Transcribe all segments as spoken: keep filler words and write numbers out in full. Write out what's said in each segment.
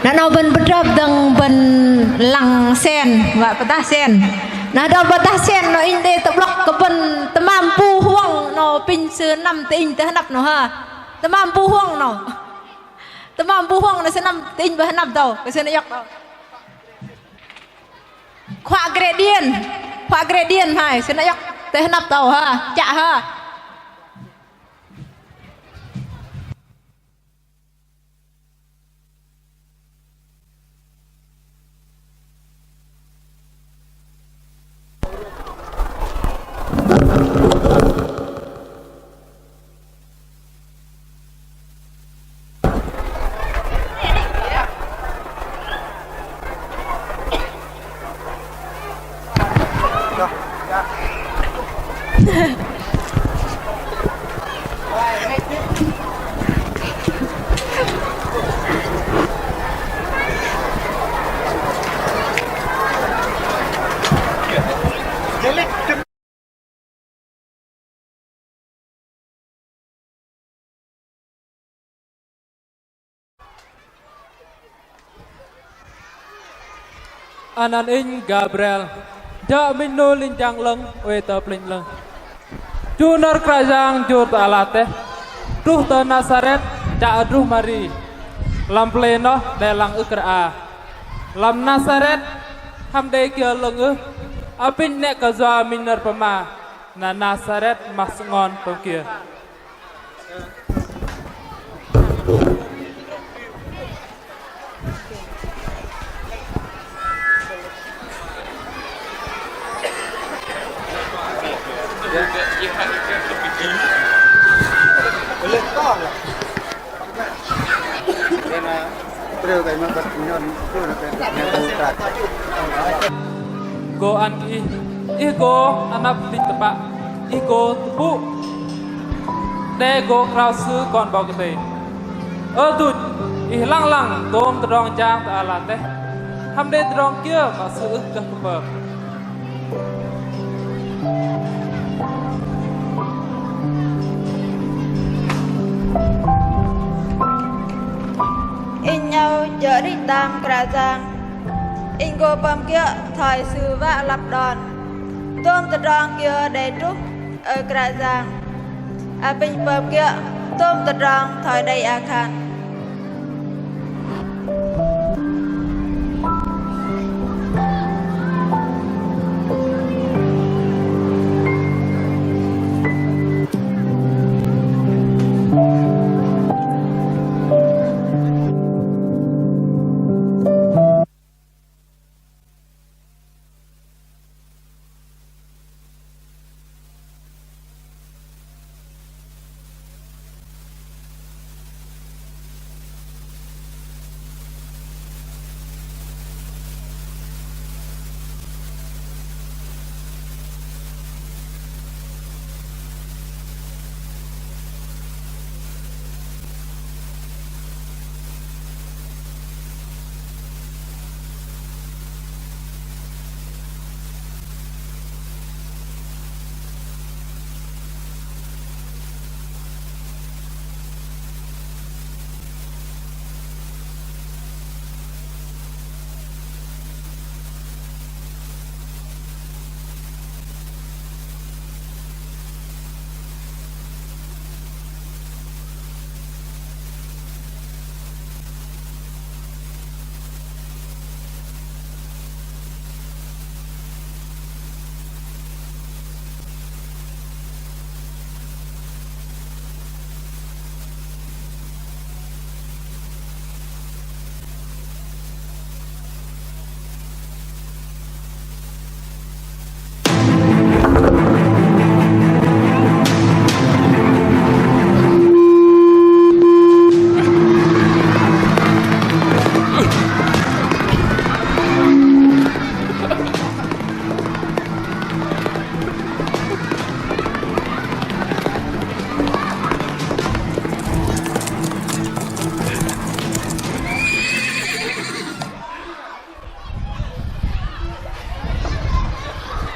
Na 'nâu bơ̆n pơdrơp dơ̆ng bơ̆n lăng sen, wă pơdah sen. Na dơ̆ng pơdah sen 'nâu inh đei tơ'blŏk kơ bơ̆n tơmam bu huŏng 'nâu apinh sư năm tơ inh tơ hơnăp 'nâu hă. Tơmam bu huŏng 'nâu. Tơmam bu huŏng 'nâu sư năm tơ inh bơ̆n hơnăp dâu, kơ sư na iŏk dâu. Khua Gre Điên, khua Gre Điên hai, sư na iŏk tơ hơnăp dâu hă, chă hă. Anăn inh Gabriel, jơ̆ minh 'nu linh jang 'lơ̆ng oei tơ plĕnh 'lơ̆ng. Chu nơ̆r Kră Yang jur tơ ala teh, truh tơ Nasaret, chă druh Mari, lăm pơlei noh đe lăng ưh kơ rơa. Lăm Nasaret hăm đei kiơ 'lơ̆ng ưh, apinh 'nĕ kơ yua minh nơ̆r pơma, na Nasaret mă sơngon pơm kiơ. Gô ăn kơ ih, ih gô anăp linh tơpă, ih gô tơpŭ đe gô krao Sư Kon 'Bok Kei-Dei. Ơ tuch, ih lăng lăng dôm tơdrong jang tơ ala teh, hăm đei tơdrong kiơ mă Sư ưh kơ kơpơm. Inh 'nâu jơ̆ arih đam Kră Yang. Inh gô pơm kiơ̆ thoi Sư wă lăp đon. Dôm tơdrong kiơ đei truh, ơ Kră Yang. Apinh pơm kiơ̆ dôm tơdrong thoi đei akhan.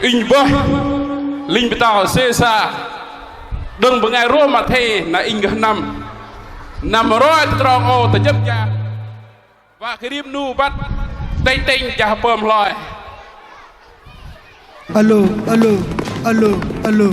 Inh bơih linh pơtao Sêsa, đơ̆ng bơngai rôh mă athei na inh gơh năm, năm roi tơdrong âu tơjơ̆p jang. Wă kơ rim 'nu băt tĕnh tĕnh jah pơm hloi. Alo, alo, alo, alo.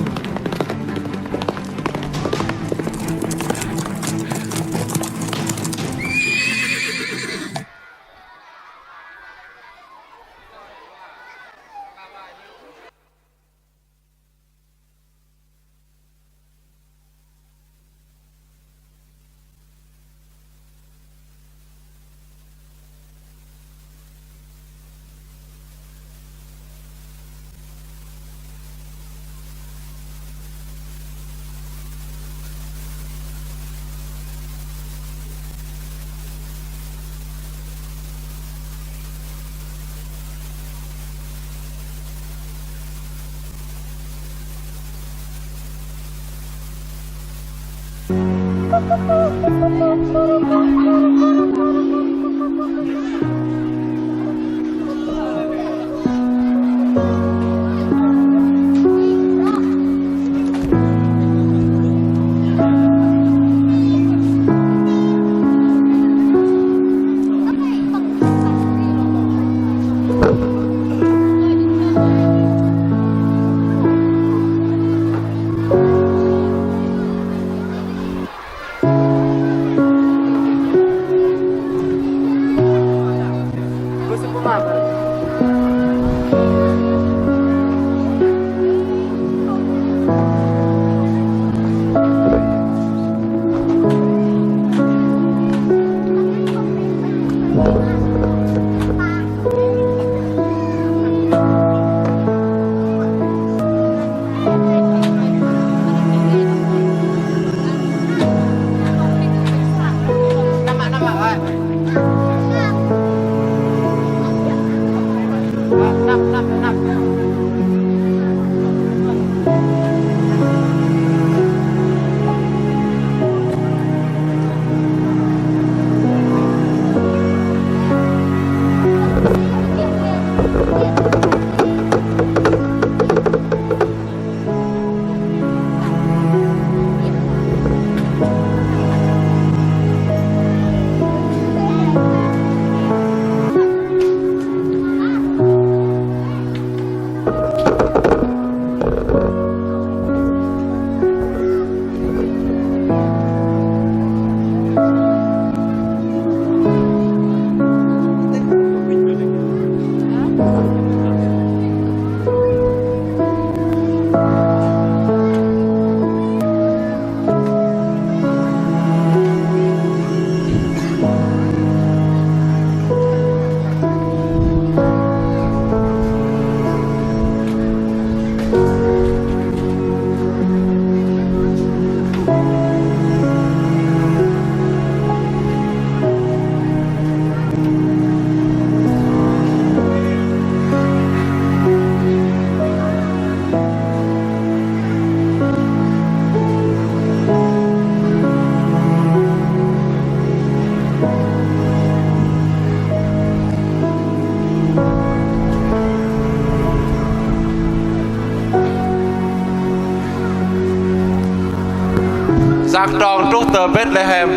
Yak trong truh tơ Betlehem,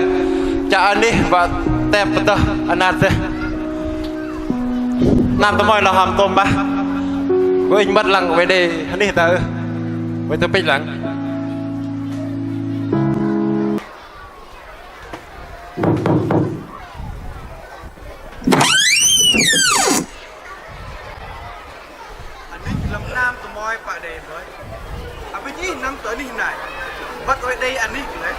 chă anih wă tep pơdơh anat dêh. Năm tơmoi lơ hăm tôm mah. Wă inh mơ̆t lăng wă đei anih tơ. Wă tơpĕch lăng. Anih lăm năm tơmoi pă đei bơih. Apinh ih năm tơ anih nai. Băt oei đei anih lei.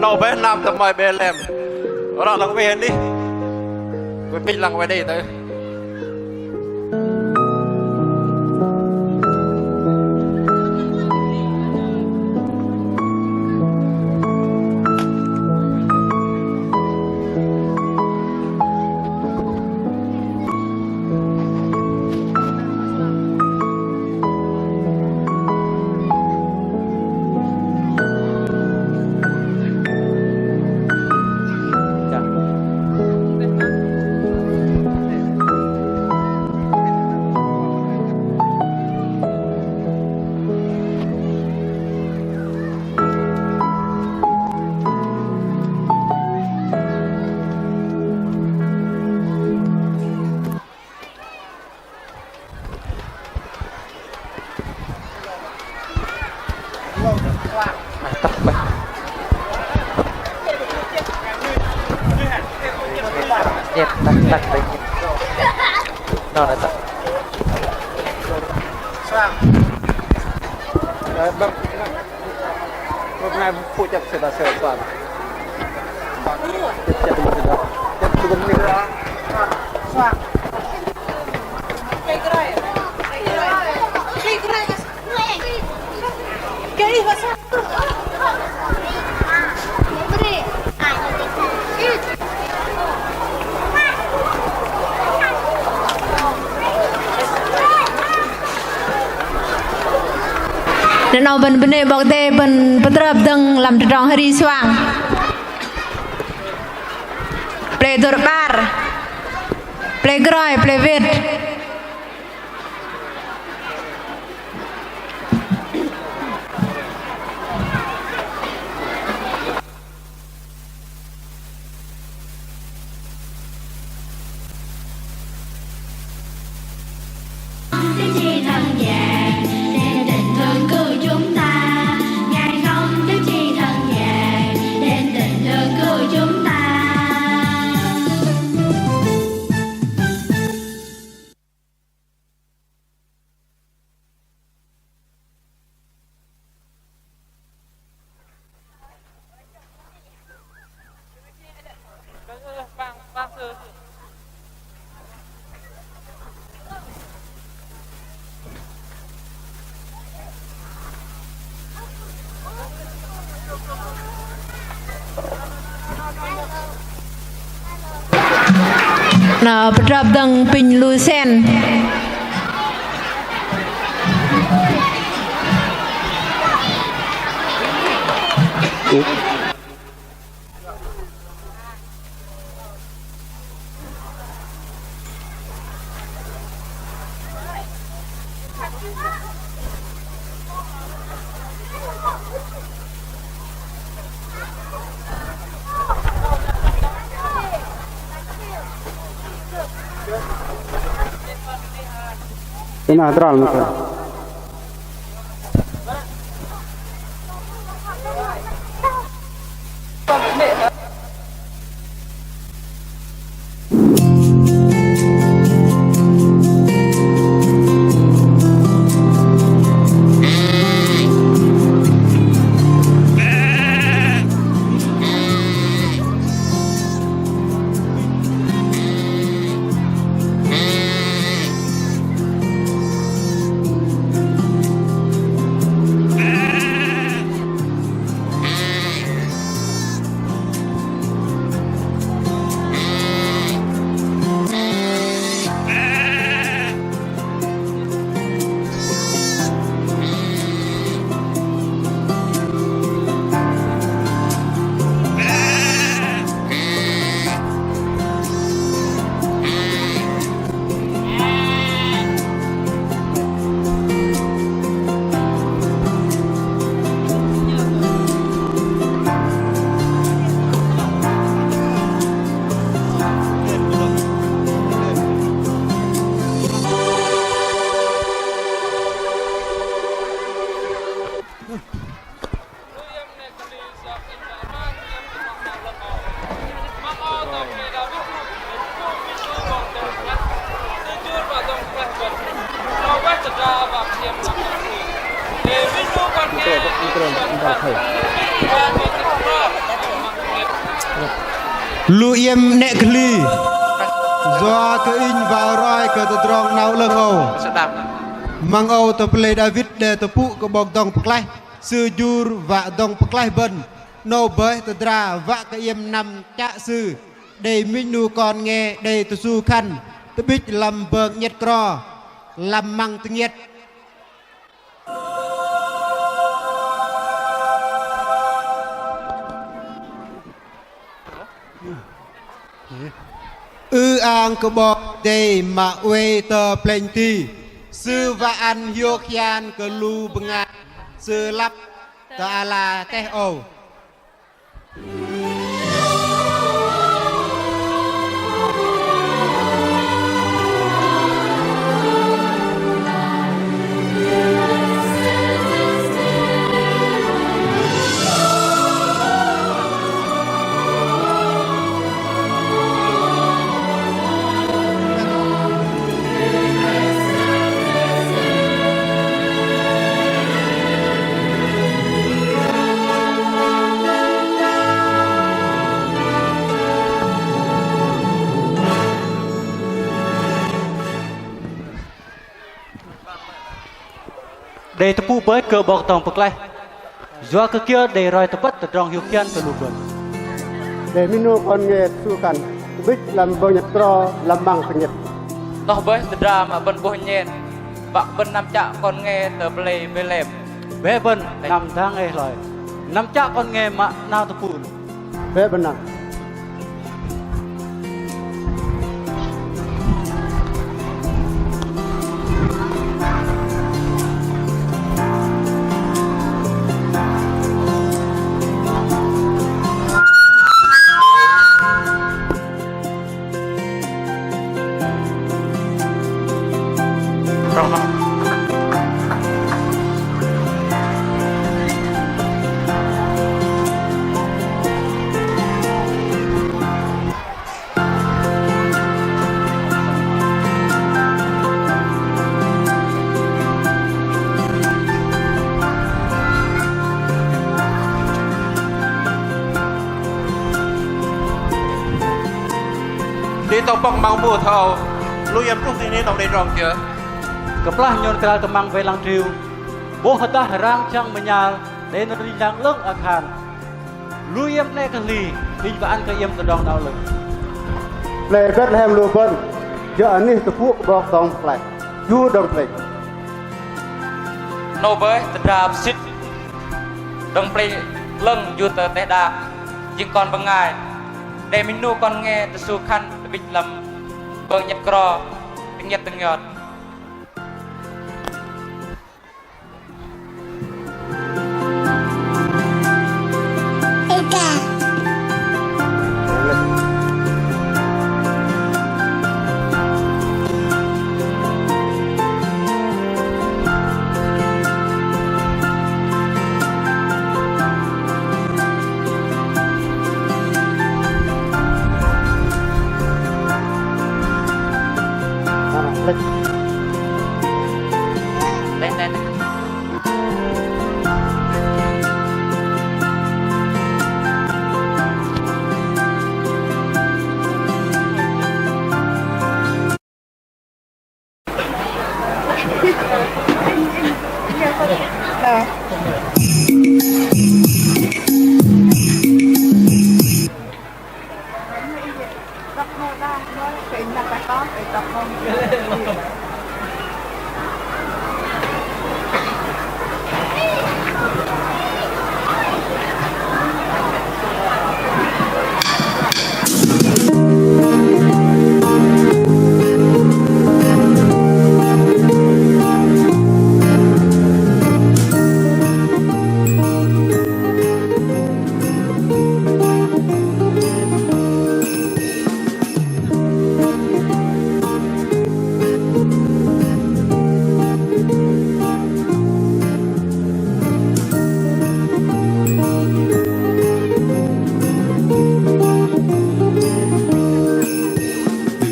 'Nâu bơih năm tơmoi Betlehem. Rŏ lăng wei anih. Wei pĕch lăng wei đei tơ. 'Nâu Нет, так, так, так. Ну, это. Сван. Э, баб-, вот на путь отсюда, всё, Сван. Сван. Сван. Nơ̆r 'nâu bơ̆n bơnê 'Bok Kei-Dei, bơ̆n pơtrơp dơ̆ng lăm tơdrong hơri suang. Pơlei dơ̆r 'bar, pơlei groi, pơlei wet. Na pơtrơp dơ̆ng pinh lu sen. Ina tral mă. Lu iĕm 'nĕ kơ hli, yua kơ inh wă roi kơ tơdrong 'nao 'lơ̆ng âu. Măng âu tơ pơlei Đawit đe tơpŭ kơ 'Bok dŏng pơklaih, Sư jur wă dŏng pơklaih bơ̆n. 'Nâu bơih tơdra wă kơ iĕm năm chă Sư. Đei minh 'nu kon nge đei tơsu khăn tơ'bĭch lăm bơng 'nhĕt kro, lăm măng tơngiĕt. Ư-ang kơ 'Bok Kei-Dei mă oei tơ plĕnh ti. Sư wă ăn hiôk hian kơ lu bơngai Sư lăp tơ ala teh âu. Đei tơpŭ bơih kơ 'Bok dŏng pơklaih. Yua kơ kiơ đei roi tơbăt tơdrong hiôk hian kơ lu bơ̆n. Đei minh 'nu kon nge tơsu khan tơbĭch lăm bơngai nhăt kro lăm măng tơngiĕt. Noh bơih tơdra mă bơ̆n 'bôh nhen, wă kơ bơ̆n năm chă kon nge tơ pơlei Bêtlêhem. Bĕ bơ̆n năm dang ei hloi. Năm chă kon nge mă 'nao tơpŭ. Bĕ bơ̆n năm. Đĭ tŏ pŏk măng mu thoi âu, lu iĕm truh tơ ning đơ̆ng đei tơdrong kiơ? Kơplah nhôn krao tơ măng wei lăng triu, 'bôh hơdah rang jang mơnhal, đei nơ̆r ling lang 'lơ̆ng akhan. Lu iĕm 'nĕ kơ hli, inh wă ăn kơ iĕm tơdrong 'nao 'lơ̆ng. Pơlei Bêtlêhem lu bơ̆n, yua anih tơpŭ kơ 'Bok dŏng pơklaih, Ju dŏng pơklaih. 'Nâu bơih tơdra pơsĭt dŏng pơklaih 'lơ̆ng jur tơ teh đak, jing kon bơngai. Đei minh 'nu kon nge tơsu khan tơbĭch lăm bơngai nhăt kro tơngiĕt tơngiot.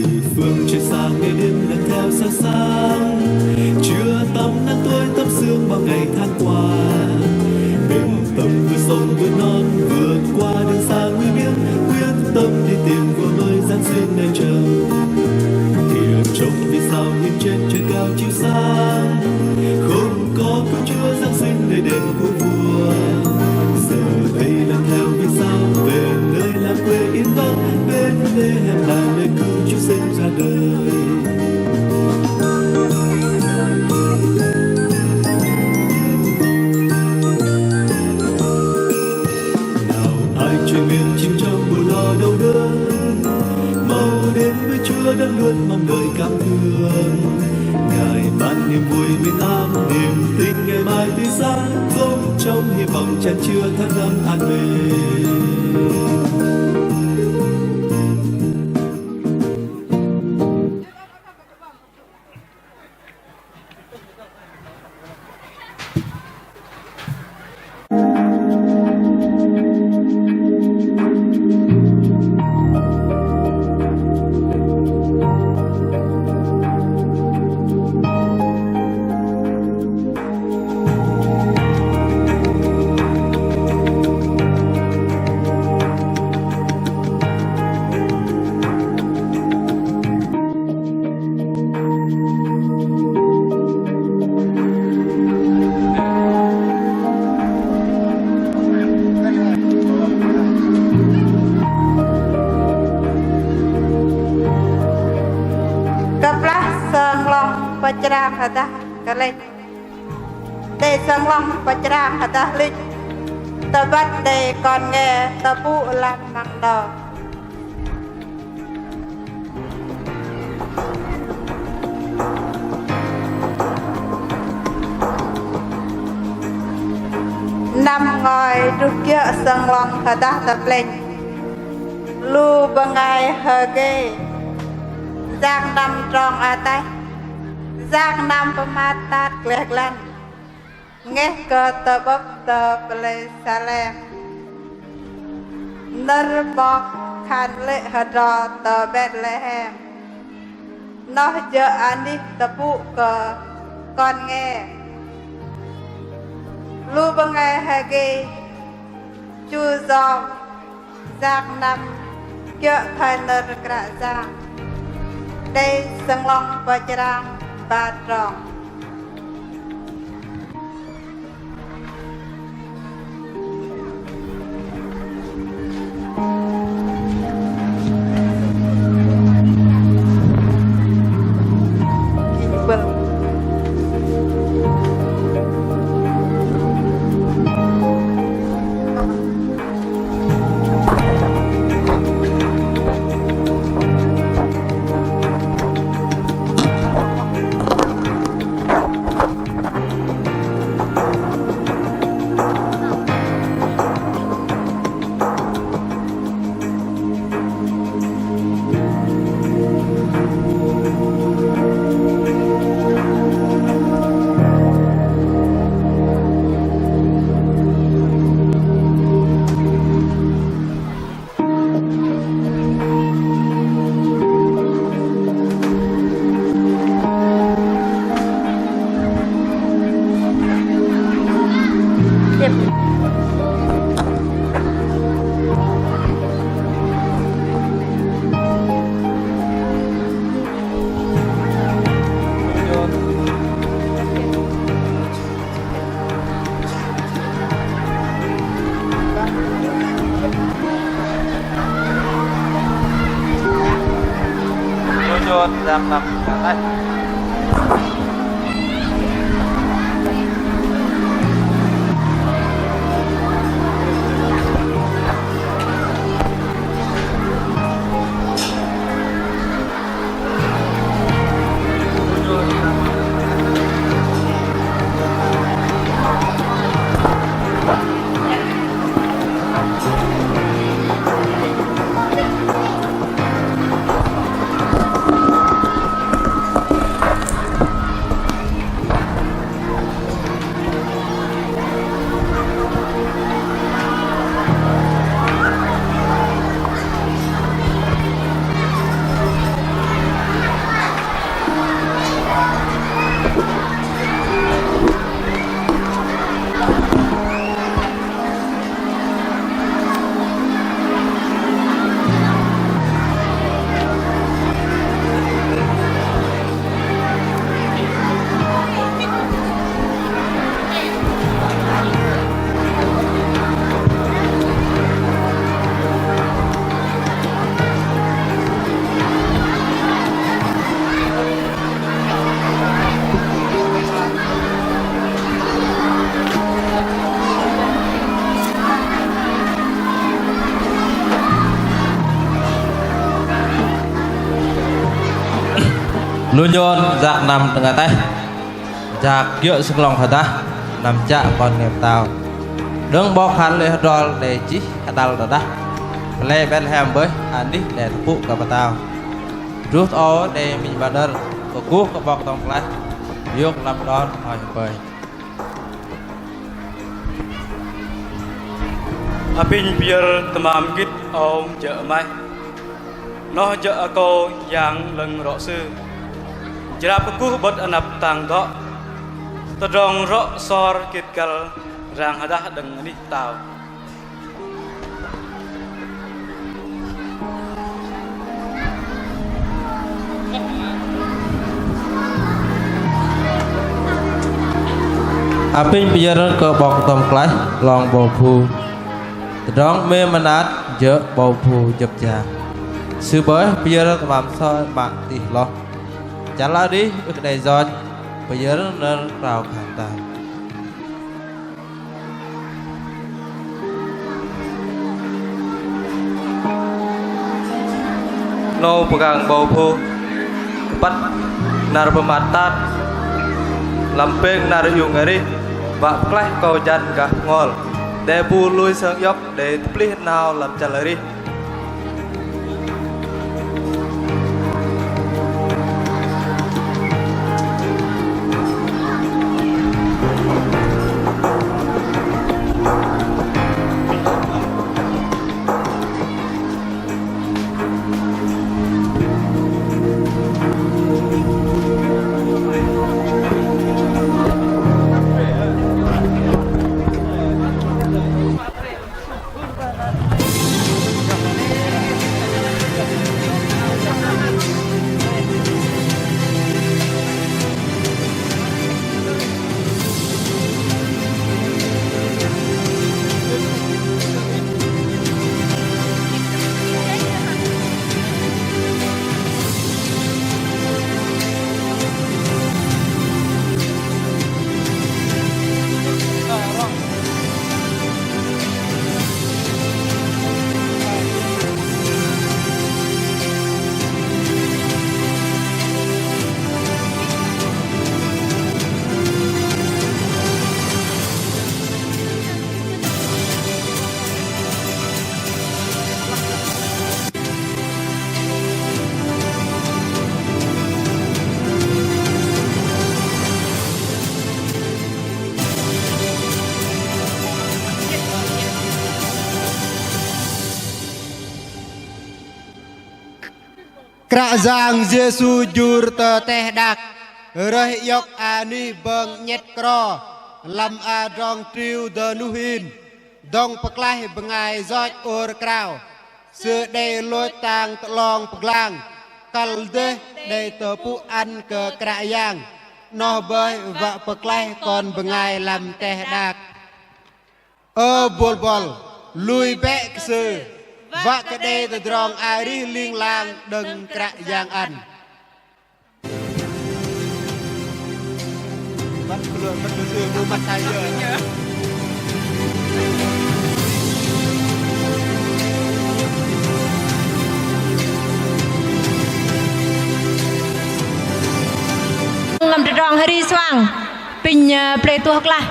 Tứ phương trời xa Ngày Đêm lần theo sao sáng, chưa tắm nắng tối tắm sương bao ngày tháng qua. Bên tâm vừa sông vừa non, vượt qua đường xa nguy biếc, quyết tâm đi tìm Vua nuôi Giáng sinh nơi trần. Thiêng trông vì sao hiên trên trời cao chiếu sáng, không có Chúa Giáng sinh nơi đền của Vua. Giờ đây làm theo vì sao về nơi làng quê yên vắng, Bêtlêhem là nơi Cứu Chúa sinh ra đời. Nào ai trôi miên chìm trong buồn lo đau đớn, mau đến với Chúa đón luôn mong đợi cảm thương. Ngài ban niềm vui bình an, niềm tin ngày mai tươi sáng, sống trong hy vọng chan chứa tháng năm an bình. pơchrang hơdah kơlĕch. Đei sơnglŏng pơchrang hơdah lĕch. Tơbăt đei kon nge tơpŭ lăm măng noh. Năm ngôi truh kiơ̆ sơnglŏng hơdah tơplĕnh. Lu bơngai hơgei. Yak năm trong ataih. Yak năm pơmat tat gleh glăn. Ngeh kơ tơ'bơ̆p tơ pơlei Salem. Nơ̆r 'Bok khan lê̆ hơdro tơ Betlehem. Noh jơ̆ anih tơpŭ kơ kon nge. Lu bơngai hơgei chu yom. Yak năm kiơ̆ thoi nơ̆r Kră Yang. Đei sơnglŏng pơchrang ba trong. Lu nhôn yak năm đơ̆ng ataih. Yak kiơ̆ sơnglŏng hơdah năm chă kon nge pơtao. Đơ̆ng 'Bok khan lê̆ hơdrol đe chih hơdăl tơdah pơlei Betlehem bơih anih đe tơpŭ kơ pơtao. Druh tơ âu đe minh 'bar nơ̆r kơkuh kơ 'Bok tŏm klaih, hiôk lăm đon hơpơi. Apinh pơyơ̆r tơmam gĭt âu jơ̆ 'maih. Noh jơ̆ akâu Yang 'Lơ̆ng rŏ Sư. Jrap kơkuh 'bơ̆t anăp tang dŏ. Tơdrong rŏ sor gĭt găl rang hơdah đơ̆ng anih pơtao. Apinh pơyơ̆r kơ 'Bok tŏm klaih 'long 'bâu phu. Tơdrong 'mêm mơnat jơ̆ 'bâu phu jơ̆p jang. Sư bơih pơyơ̆r tơmam sơ̆ mă tih hloh. Chăl arih ưh kơ đei yoch, pơyơ̆r nơ̆r krao khan tan. 'Nâu pơgang 'bâu phôh, băt năr pơmat tat, lăm pêng năr iung arih, wă pơklaih akâu jăn gah bơhngol, đe bu lui sơng iŏk đei tơplih 'nao lăm chăl arih. Kră Yang Yêsu jur tơ teh đak, rơih iŏk anih bơ̆ng 'nhĕt kro, lăm adrong triu dơnuh hin, dŏng pơklaih bơngai yoch ôr krao. Sư đei lôch tang tơ'long pơglang, kăl dêh đei tơpŭ ăn kơ Kră Yang, 'noh bơih wă pơklaih kon bơngai lăm teh đak. Ơ bôl bŏl, lui bĕ kơ Sư, wă kơ đei tơdrong arih ling lang đơ̆ng Kră Yang ăn. Lăm tơdrong hơri suang, pinh, ơ, plei tuh klah.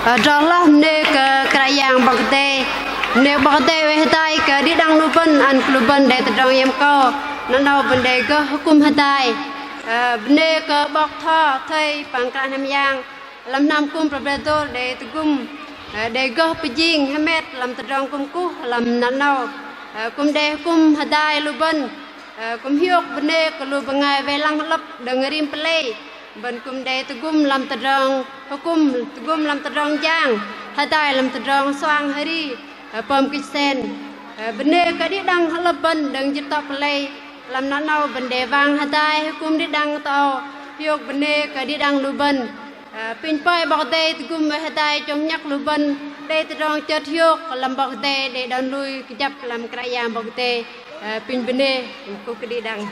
Ơ, adrol hloh bơnê kơ Kră Yang 'Bok Kei-Dei. Bơnê 'Bok Kei-Dei oei hơdai kơ đĭ đăng lu bơ̆n, ăn kơ lu bơ̆n đei tơdrong iĕm akâu. Năr 'nâu bơ̆n đei gơh hơkŭm hơdai. Ơ, bơnê kơ 'bok thơ, thây păng kră hnam yang. Lăm hnam kŭm Prăp Bredôl đei tơgŭm, ơ, đei gơh pơjing hơmet lăm tơdrong kŭm kuh lăm năr 'nâu. Ơ, kŭm đei hơkŭm hơdai lu bơ̆n. Ơ, kŭm hiôk bơnê kơ lu bơngai wei lăng hơ'lơ̆p đơ̆ng rim pơlei. Bơ̆n kŭm đei tơgŭm lăm tơdrong hơkŭm, tơgŭm lăm tơdrong jang, hơdai lăm tơdrong soang hơri, ơ, pơm kĭch sen. Ơ, bơnê kơ đĭ đăng hơ'lơ̆p bơ̆n đơ̆ng jĭt tŏ pơlei. Lăm năr 'nâu bơ̆n đei wang hơdai hơkŭm đĭ đăng tơ âu, hiôk bơnê kơ đĭ đăng lu bơ̆n. Ơ, apinh pơi 'Bok Kei-Dei tơgŭm oei hơdai chông nhăk lu bơ̆n đei tơdrong chơt hiôk lăm 'Bok Kei-Dei đei đon lui kơjăp lăm Kră Yang 'Bok Kei-Dei. Ơ, apinh bơnê kŭm kơ đĭ đăng.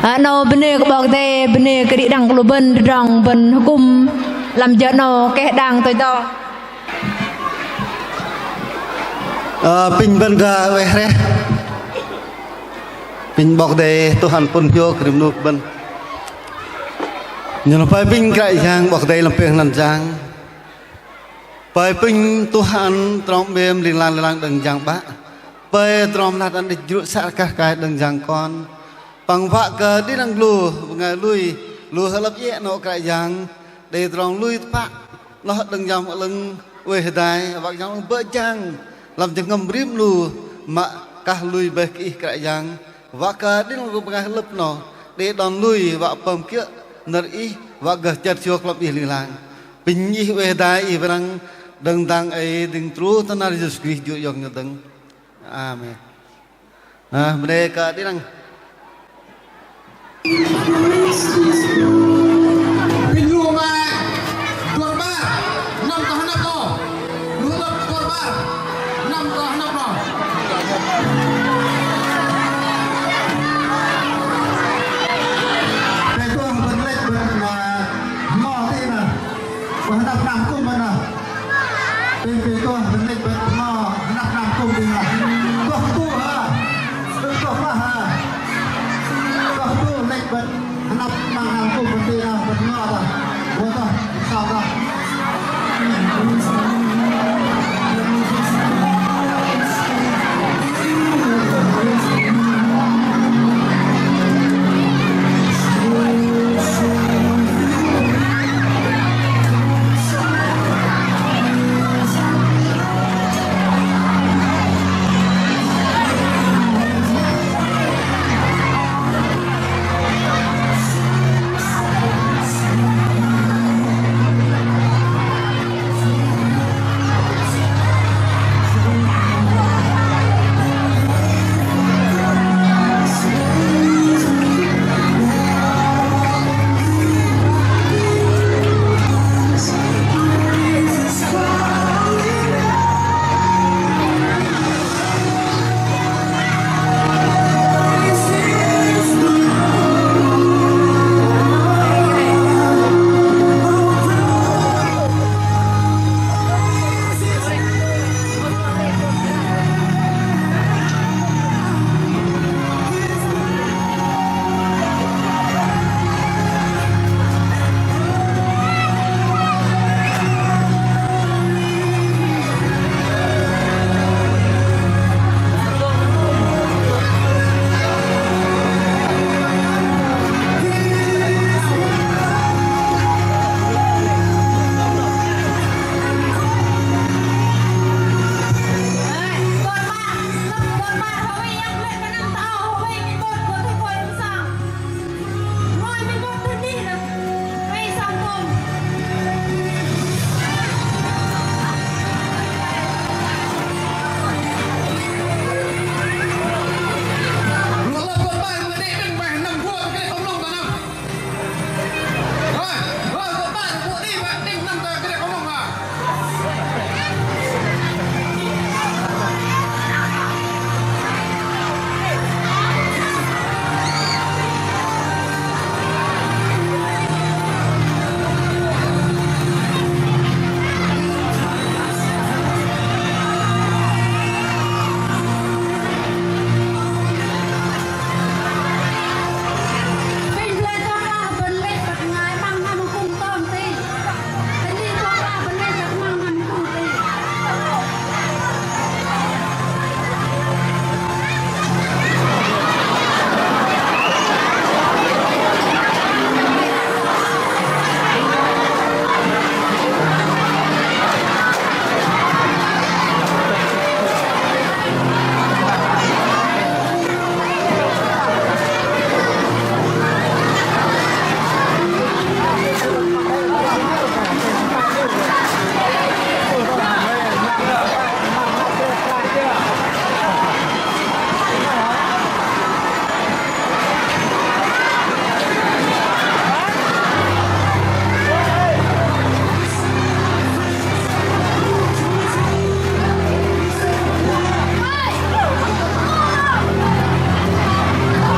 Ơ, 'nâu bơnê kơ 'Bok Kei-Dei, bơnê kơ đĭ đăng kơ lu bơ̆n, tơdrong bơ̆n hơkŭm lăm jơ 'nâu keh đang tôch đo. Ơ, apinh bơ̆n ră oei hrĕh. Apinh 'Bok Kei-Dei tuh ăn pŭn hiôk rim 'nu bơ̆n. Nhôn pơi apinh Kră Yang 'Bok Kei-Dei lăm pêng 'năn jang. Pơi apinh tuh ăn trong 'mêm ling lang ling lang đơ̆ng jang 'Bă. Pơi trong mơnat ăn đĭch jrŭ să rơkah rơkai đơ̆ng jang Kon. Păng wă kơ đĭ đăng lu bơngai lui, lu hơ'lơ̆p iĕ 'nâu Kră Yang đei tơdrong lui tơpă 'noh đơ̆ng Yang Bơhngol 'Lơ̆ng oei hơdai, wă kơ Yang Bơhngol 'Lơ̆ng bơ̆ jang lăm jơhngơ̆m rim lu mă kah lui bơih kơ Ih Kră Yang, wă kơ đĭ đăng lu bơngai hơ'lơ̆p 'noh đei đon lui wă pơm kiơ̆ nơ̆r Ih wă gơh chơt hiôk lăm Ih ling lang. Apinh Ih oei hơdai Ih wơ̆n năng đơ̆ng dang ei dĭng truh tơ năr Yêsu Krist jur iŏk nhŏng dơ̆ng. Amen. Ơ, bơnê kơ đĭ đăng. Apinh lu bơngai tuăt 'bar năm tơ hơnăp 'noh. Lu tơm tuăt 'bar năm tơ hơnăp 'noh. Apinh tuăt bơ̆n lĕch bơ̆n, ơ, mă tơ 'noh. Wă hơnăp hnam kŭm 'noh. Apinh apinh tuăt bơ̆n lĕch bơ̆n mă hơnăp hnam kŭm 'noh. Tuăt tŭ hă. Tuăt mă hă. Tuăt tŭ lĕch bơ̆n.